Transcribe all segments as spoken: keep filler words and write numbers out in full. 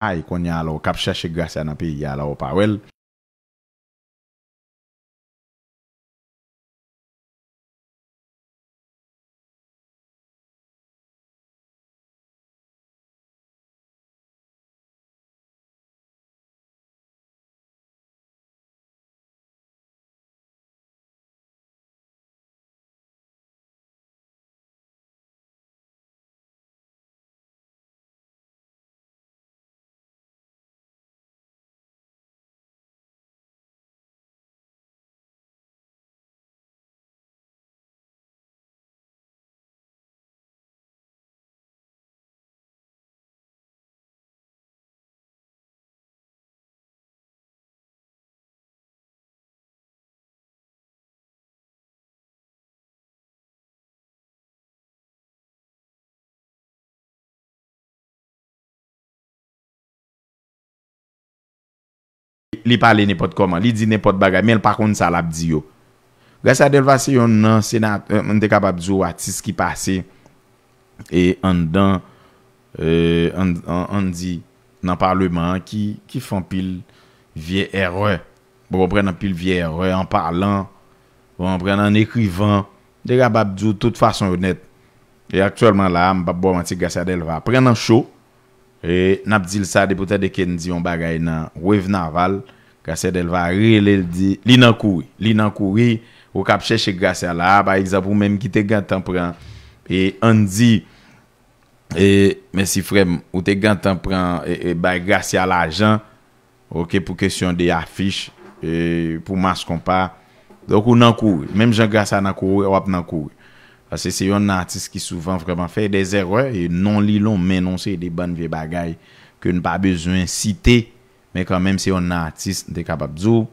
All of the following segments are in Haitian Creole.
Ay, kounye a la, w k ap chèche Gracia nan peyi a la, w pa wè l. Li pale nenpòt kòman, li di nenpòt bagay, men l pa konn sa l ap di yo. Gracia Delva se yonn nan senatè, m te kapab di w atis ki pase e anndan, e, ann, ann, ann di, nan paleman an ki, ki fè anpil vye erè. Bon, konprann anpil vye erè an palan, bon, konprann an ekrivan, m te kapab di w tout fason yo nèt. E aktyèlman la a, m p ap ba w manti, Gracia Delva pran nan cho. E n ap di l sa depi w tande ke n di yon bagay nan Wave Naval, Gracia Delva rele l di, li nan kouri. Li nan kouri, ou k ap chèche Gracia la a, pa egzanp, ou menm ki te gentan pran, e ann di, e, mèsi frè m, ou te gentan pran, e, e, bay Gracia lajan, oke, pou kesyon de afich, e, pou Mass Konpa. Donk, ou nan kouri. Menm jan Gracia nan kouri, w ap nan kouri. Paske se yonn nan atis ki souvan vrèman fè de zerè, e non li lonmen non se de bann vye bagay ke n pa bezwen site, men kanmenm se yonn nan atis, m te kapab di w,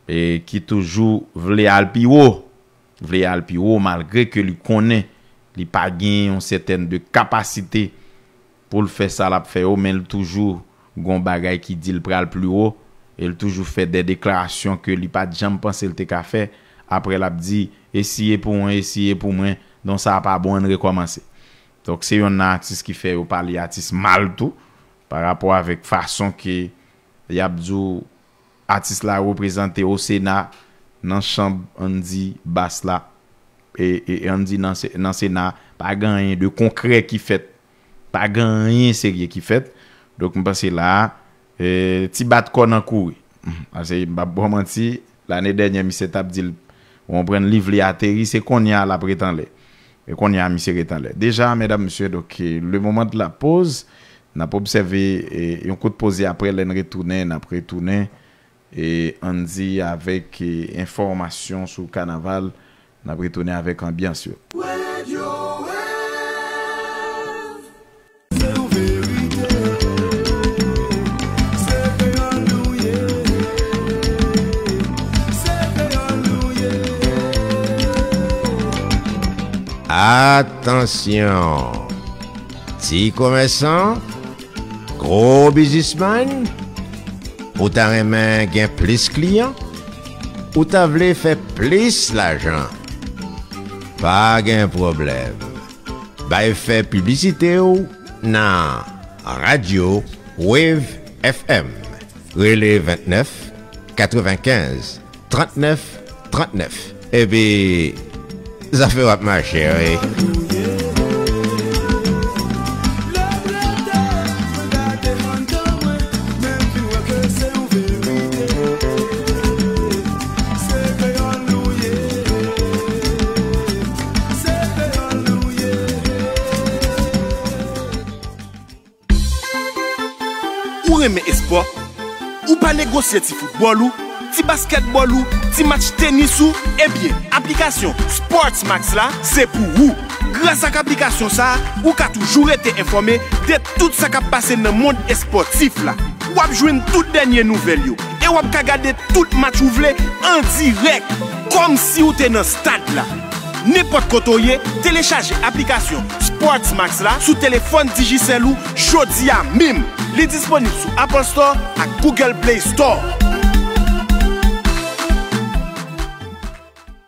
e ki toujou vle al pi wo. Vle al pi wo, malgre ke li konnen li pa gen yon sètèn de kapasite pou l fè sa l ap fè yo, men l toujou gon bagay ki di l pral pli wo, e l toujou fè de deklarasyon ke li pa t janm panse l te ka fè. Apre l ap di, "E si e pou mwen, e si e pou mwen, donk sa a pa bon, ann rekòmanse." Donk se yonn nan atis ki fè yo pale atis mal tou, pa rapò avèk fason ke y ap di w atis la reprezante o Sena, nan chanm, ann di, bas la, e, e, e ann di nan se-, nan Sena, pa gen anyen de konkrè ki fèt. Pa gen anyen serye ki fèt. Donk, m panse la a, e, ti bat kò nan kouri. Paske, m p ap ba w manti, lane dènyè, misye t ap di l, w konprann, li vle ateri, se kounye a l ap ret anlè. E kounye a, misye ret anlè. Deja, medam, mesye, donk, e, le moment de la pause, n ap obsève, e, yon kout poze apre, lè n retounen, n ap retounen, e, ann di, avèk, e, enfòmasyon sou kanaval, n ap retounen avèk anbyans yo. Atansyon! Ti komèsan, gwo biznismann, ou ta renmen gen plis kliyan? Ou ta vle fè plis lajan? Pa gen pwoblèm. Bay fè piblisite w nan radyo Wave F M. Rele vennèf katrevenkenz trannèf trannèf. Epi, zafè w ap mache, wi. Ou renmen espò? Ou pa negosye ti foutbòl ou, ti baskètbòl ou, ti match tenis ou? Ebyen, aplikasyon Sports Max la, se pou ou! Gras ak aplikasyon sa a, ou ka toujou rete enfòme de tout sa k ap pase nan mond espòtif la. W ap jwenn tout dènye nouvèl yo, e w ap ka gade tout match ou vle an dirèk, kòmsi w te nan stad la. Nenpòt kote w ye, telechaje aplikasyon Sports Max la sou telefòn Digicel ou jodi a menm. Li disponib sou Apple Store ak Google Play Store.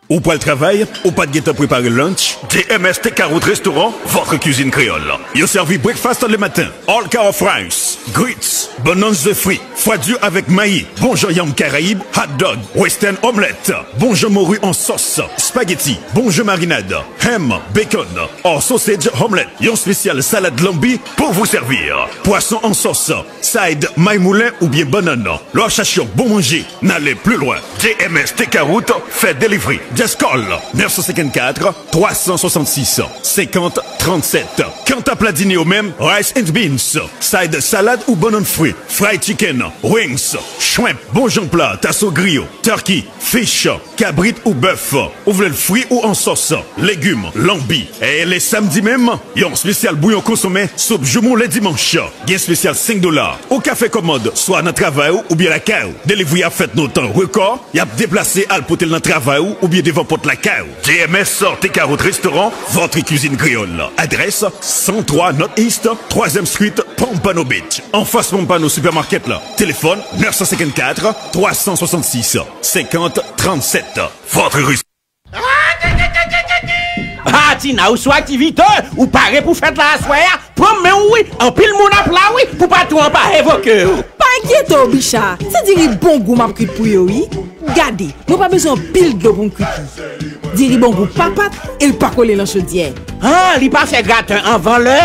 Ou pral travay, ou pa t gentan prepare lunch? D M S Takeout Restaurant, votre cuisine créole. Yo sèvi breakfast le matin, all cow fries, Grits, bannann ze fri, fwadui avèk mayi, bonjan yanm Karayib, hot dog, western omelette, bonjan mori an sòs, spaghetti, bonjan marinad, ham, bacon, or sausage omelette, yon espesyal salad lambi pou vous servir. Pwason an sòs, side may moulen oubyen bannann. Lè w ap chache yon bon manje, n ale pli lwen. J M S Takeout fè delivery. Just call nèf san senkannkat, twa san swasannsis, senkant trannsèt. Kanta pla dine yo menm, rice and beans, side salad ou bannann fri, fried chicken, wings, shrimp, bonjan pla, taso griyo, turkey, fish, kabrit ou bèf, ou vle l fri ou an sòs, legim, lambi. E le samdi menm, yon espesyal bouyon konsonmen, soup joumou le dimanch. Gen espesyal senk dola. Ou ka fè kòmand swa nan travay ou oubyen lakay ou. Delivery ap fèt nan tan rekò, y ap deplase al pote l nan travay ou oubyen devan pòt lakay ou. J M S Takeout Restaurant, votre cuisine créole. Adresse cent trois North East, troisième Street, Pompano Beach. Anfas Pompano Supermarket la. Telefòn nèf san senkannkat, twa san swasannsis, senkant trannsèt. Votre restaurant. Ah, Tina, ou sou aktivite, ou pare pou fèt la aswè a? Pran men w wi, anpil moun ap la wi, pou patwon an pa revoke w. Pa enkyete w, Bicha, se diri bon gou m ap kwit pou yo wi. Gade, mwen pa bezwen anpil dlo pou m kwit li. Diri bon gou pa pat, e l pa kole nan chodyè. Ah, li pa fè graten anvan lè?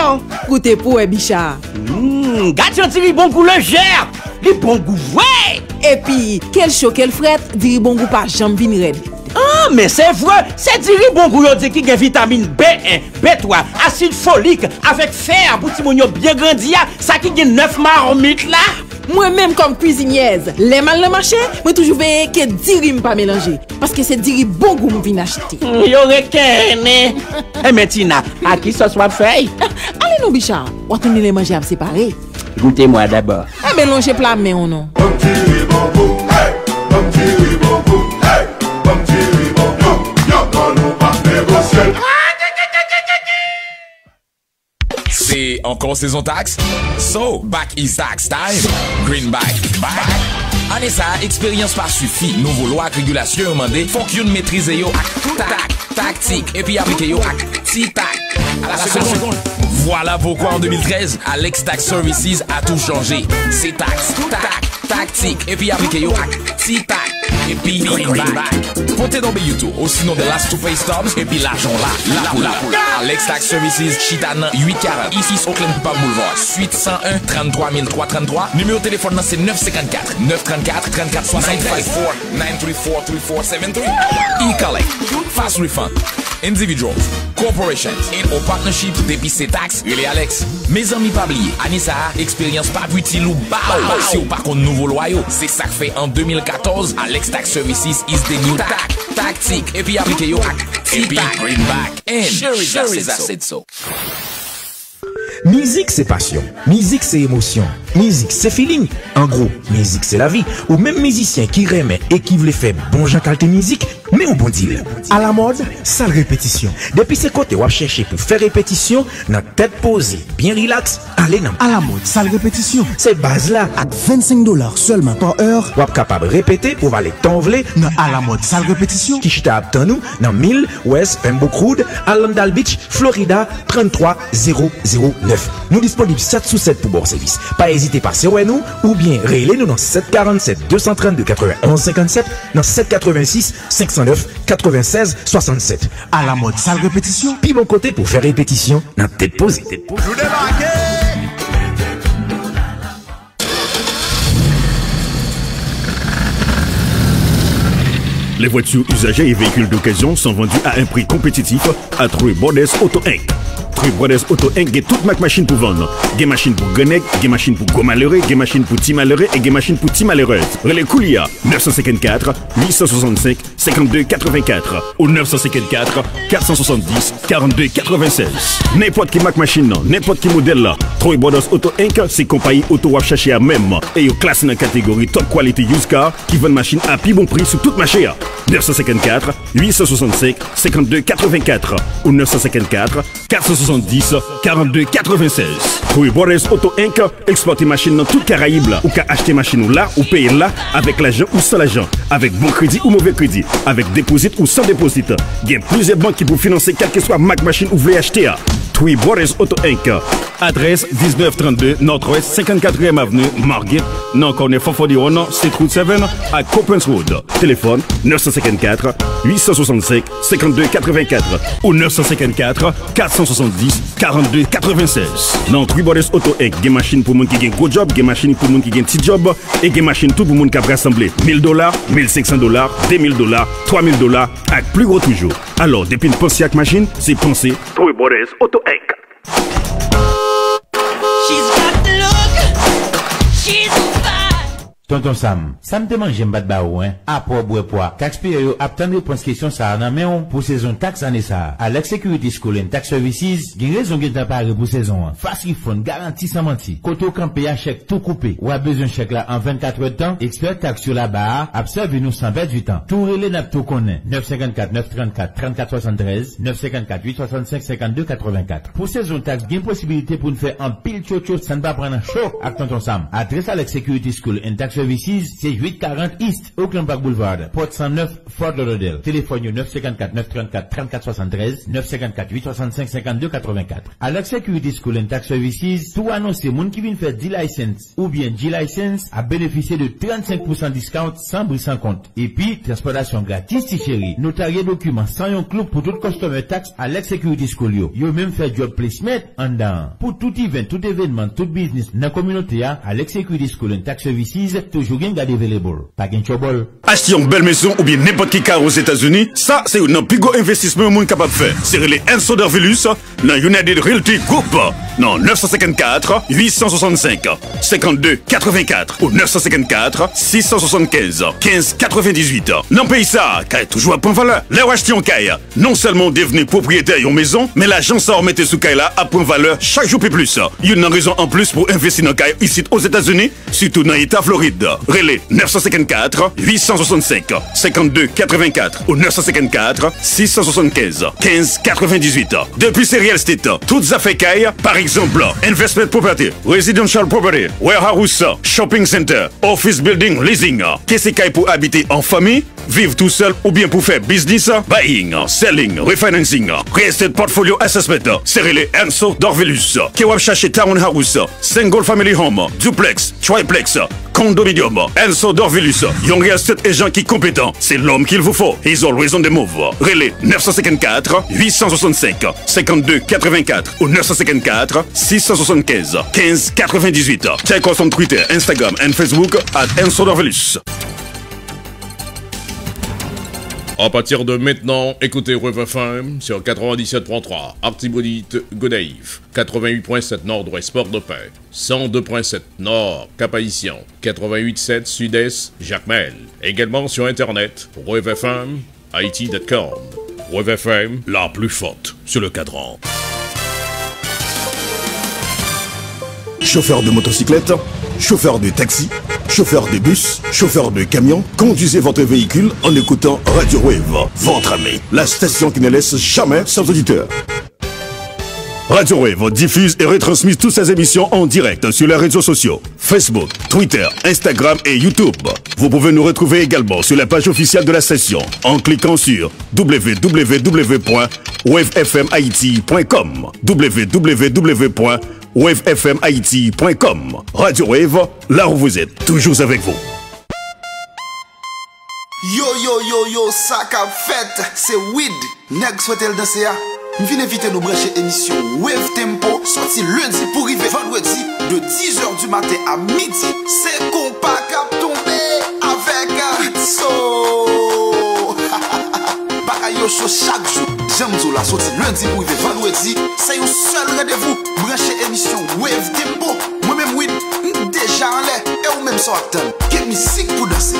Koute pou wè, Bicha. Hmm, gad jan diri bon gou lejè, li bon gou vre. Epi, ke l cho, ke l frèt, diri bon gou pa janm vin rèd. Ah, men se vre, se diri bon gou yo di ki gen vitamin B en, B twa, asid folik, avèk fè pou timoun yo byen grandi a, sa ki gen nèf marmit la. Mwen menm kòm kwizinyèz, lè m al nan mache, mwen toujou veye ke diri m pa melanje, paske se diri bon gou m vin achte. Hmm, yo rekennen. Enben Tina, a ki sòs w ap fè l? Ale non, Bicha, w a tounen lè manje ap separe. Goute mwa dabò. Enben lonje pla men w non. Banm diri bon gou, hey! Banm diri bon gou, hey! Banm diri bon gou, yo, yo, non, nou p ap negosye l. Se ankò sezon taks? So, back is tax time. Greenback back. Ane sa a, eksperyans pa sifi. Nouvo lwa ak regilasyon yo mande, fòk youn metrize yo ak tak, taktik, epi aplike yo ak ti tak. À la seconde. Voilà pourquoi en deux mille treize, Alex Tax Services a tout changé. Se tax, tak, taktik, epi aplike yo ak ti tak. Epi Greenback. Pote non B U two, osinon The Last to Pay Stubs, epi lajan w la, la pou la. Alex Tax Services chita nan uit karant East Oakland Park Boulevard, suite cent un, trente-trois mille trois trente-trois. Nimewo telefòn nan se nèf senkannkat, nèf trannkat, trannkat swasanntrèz. Nine five four, nine three four, three four seven three. E-Collect, Fast Refund, Individuals, Corporations, and or Partnerships, depi se taks, rele Alex. Mezanmi pa bliye, ane sa a, eksperyans pa itil ou ba w si w pa konn nouvo lwa yo. Se sa k fè an de mil katòz, Alex Tax Services is the new tak, taktik, epi aplike yo ak ti tak. Greenback and Sherry Said So. Mizik se pasyon, mizik se emosyon, mizik se feeling. An gwo, mizik se lavi. Ou menm mizisyen ki renmen e ki vle fè bon jan kalte mizik, men yon bon deal. Alamòd, sal repetisyon. Depi se kote w ap chèche pou fè repetisyon, nan tèt poze, byen rilaks, ale nan Alamòd, sal repetisyon. Se baz la. Ak vennsenk dola sèlman pa è, w ap kapab repete pou vale tan w vle nan Alamòd, sal repetisyon ki chita ap tann ou nan mil West Pembroke Road, Arlandale Beach, Florida, tranntwa zewo zewo nèf. Nou disponib sèt sou sèt pou ba w sèvis. Pa ezite pase wè nou oubyen rele nou nan sèt karannsèt, de san trannde, katrevenonz senkannsèt, nan sèt katrevensis, senk san nèf, katrevennsèz, swasannsèt. Alamòd, sal repetisyon, pi bon kote pou fè repetisyon nan tèt poze. Nou debake! Les voitures usagées et véhicules d'occasion sont vendus à un prix compétitif à Three Brothers Auto Inc. Three Brothers Auto Inc gen tout mak machin pou vann. Gen machin pou grannèg, gen machin pou gwo malere, gen machin pou ti malere e gen machin pou ti malerèz. Rele koulye a, nèf san senkannkat, uit san swasannsenk, senkannde katrevenkat ou nèf san senkannkat, kat san swasanndis, karannde katrevennsèz. Nenpòt ki mak machin nan, nenpòt ki modèl la, Troy Brothers Auto Inc se konpayi oto w ap chache a menm, e yo klase nan kategori top quality used car ki vann machin a pi bon pri sou tout mache a. Nèf san senkannkat, uit san swasansenk, senkannde katrevenkat ou nèf san senkannkat, kat san swasanndis, karannde katrevennsèz. Troy Brothers Auto Inc ekspòte machin nan tout Karayib la. Ou ka achte machin ou la, ou peye l la, avèk lajan ou san lajan. Avèk bon kredi ou move kredi, avèk depozit ou san depozit, gen plizyè bank ki pou finanse kèlkeswa mak machin ou vle achte a. Three Brothers Auto Inc. Adrès diznèf trannde Northwest senkannkatriyèm Avenue, Margate, nan kònè Fòfò Dewon, State Route seven ak Coppens Road. Telefòn nèf san senkannkat, uit san swasannsenk, senkannde katrevenkat ou nèf san senkannkat, kat san swasanndis, karannde katrevennsèz. Nan Three Brothers Auto Inc, gen machin pou moun ki gen gwo djòb, gen machin pou moun ki gen ti djòb, e gen machin tou pou moun k ap rasanble mil dola, mil senksan dola, de mil dola, twa mil dola, ak pli wo toujou. Alò, depi n panse ak machin, se panse Three Brothers Auto Inc. She's got the look. She's fine. Tonton Sam, sa m te manje m pa t ba ou, en? Apa w bwè pwa. Takspeyè yo ap tann repons kesyon sa a nan men w pou sezon taks ane sa a. Alex Security School and Tax Services gen rezon gentan pare pou sezon an. Fast Refund, garanti san manti. Kote w kanpe a, chèk tou koupe. W ap bezwen chèk la an vennkatrè tan. Ekspè taks yo laba a ap sèvi nou san pèdi tan. Tou rele n ap tou konnen. Nèf senkannkat, nèf trannkat, trannkat swasanntrèz, nèf senkannkat, uit swasannsenk, senkannde katrevenkat. Pou sezon taks, gen posibilite pou n fè anpil tchotcho san n pa pran nan cho ak Tonton Sam. Adrès Alex Security School and Tax Services se uit karant East Oakland Park Boulevard, Pòt san nèf, Fort Lauderdale. Telefòn yo nèf senkannkat, nèf trannkat, trannkat swasanntrèz, nèf senkannkat, uit swasannsenk, senkannde katrevenkat. Alex Security School and Tax Services tou anonse moun ki vin fè D-License oubyen G-License ap benefisye de trannsenk pousan discount san bri san kont. Epi, transpòtasyon gratis, ti cheri. Notarye dokiman san yon klouk pou tout customer tax Alex Security School yo. Yo menm fè job placement anndan an. Pou tout event, tout evènman, tout biznis nan kominote a, Alex Security School and Tax Services toujou gen gad available. Pa gen tchòbòl. Achte yon bèl mezon oubyen nenpòt ki kay Ozetazini, sa se youn nan pi gwo envestisman yon moun kapab fè. Se rele Enso Dorvilus nan United Realty Group nan nèf san senkannkat, uit san swasannsenk, senkannde katrevenkat ou nèf san senkannkat, sis san swasannkenz, kenz katrevendizuit. Nan peyi sa a, kay toujou ap pran valè. Lè w achte yon kay, non sèlman w devni pwopriyetè yon mezon, men lajan sa w mete sou kay la ap pran valè chak jou pi plis. Youn nan rezon anplis pou w envesti nan kay isit Ozetazini, sitou nan eta Florid. Rele nèf san senkannkat, uit san swasannsenk, senkannde katrevenkat ou nèf san senkannkat, sis san swasannkenz, kenz katrevendizuit. Depi se real estate, tout zafè kay, pa egzanp, investment property, residential property, warehouse, shopping center, office building leasing, ke se kay pou abite an fanmi, viv tousèl oubyen pou fè biznis, buying, selling, refinancing, real estate portfolio assessment, se rele Enso Dorvilus. Ke w ap chache townhouse, single family home, duplex, triplex, condominium, Enso Dorvilus, yon real estate agent ki konpetan, c'est l'homme qu'il vous faut. He's always on the move. Rele nèf san senkannkat, uit san swasannsenk, senkannde katrevenkat ou nèf san senkannkat, sis san swasannkenz, kenz katrevendizuit. Check us on Twitter, Instagram and Facebook at Enso Dorvilus. À partir de maintenant, écoutez Wave F M sur quatre-vingt-dix-sept point trois, Artibonite, Gonaïves, quatre-vingt-huit point sept Nord-Ouest, Port-de-Paix, cent deux point sept Nord, Cap-Haïtien, quatre-vingt-huit sept Sud-Est, Jacmel. Également sur Internet, wave F M Haiti dot com. Wave F M, la plus forte sur le cadran. Chauffeur de motocyclette, chauffeur de taxi, chauffeur de bus, chauffeur de camion, conduisez votre véhicule en écoutant Radio Wave, votre ami, la station qui ne laisse jamais ses auditeurs. Radio Wave diffuse et retransmet toutes ses émissions en direct sur les réseaux sociaux, Facebook, Twitter, Instagram et YouTube. Vous pouvez nous retrouver également sur la page officielle de la station en cliquant sur w w w point wave f m haiti point com. W w w point wave f m haiti point com. Radio Wave, là où vous êtes, toujours avec vous. Yo, yo, yo, yo, sa k ap fèt? Se Wid, nèg swete l danse a. M vin envite nou branche emisyon Wave Tempo, soti lendi pou rive vandredi, de dizè di maten a midi. Se konpa k ap tonbe avèk Ritso. Bagay yo cho chak jou. Jan m di w la, soti lendi pou rive vandredi, se yon sèl randevou. Branche emisyon Wave Tempo. Mwen menm, Wid, m deja anlè. E ou menm, sa w ap tann? Gen mizik pou danse.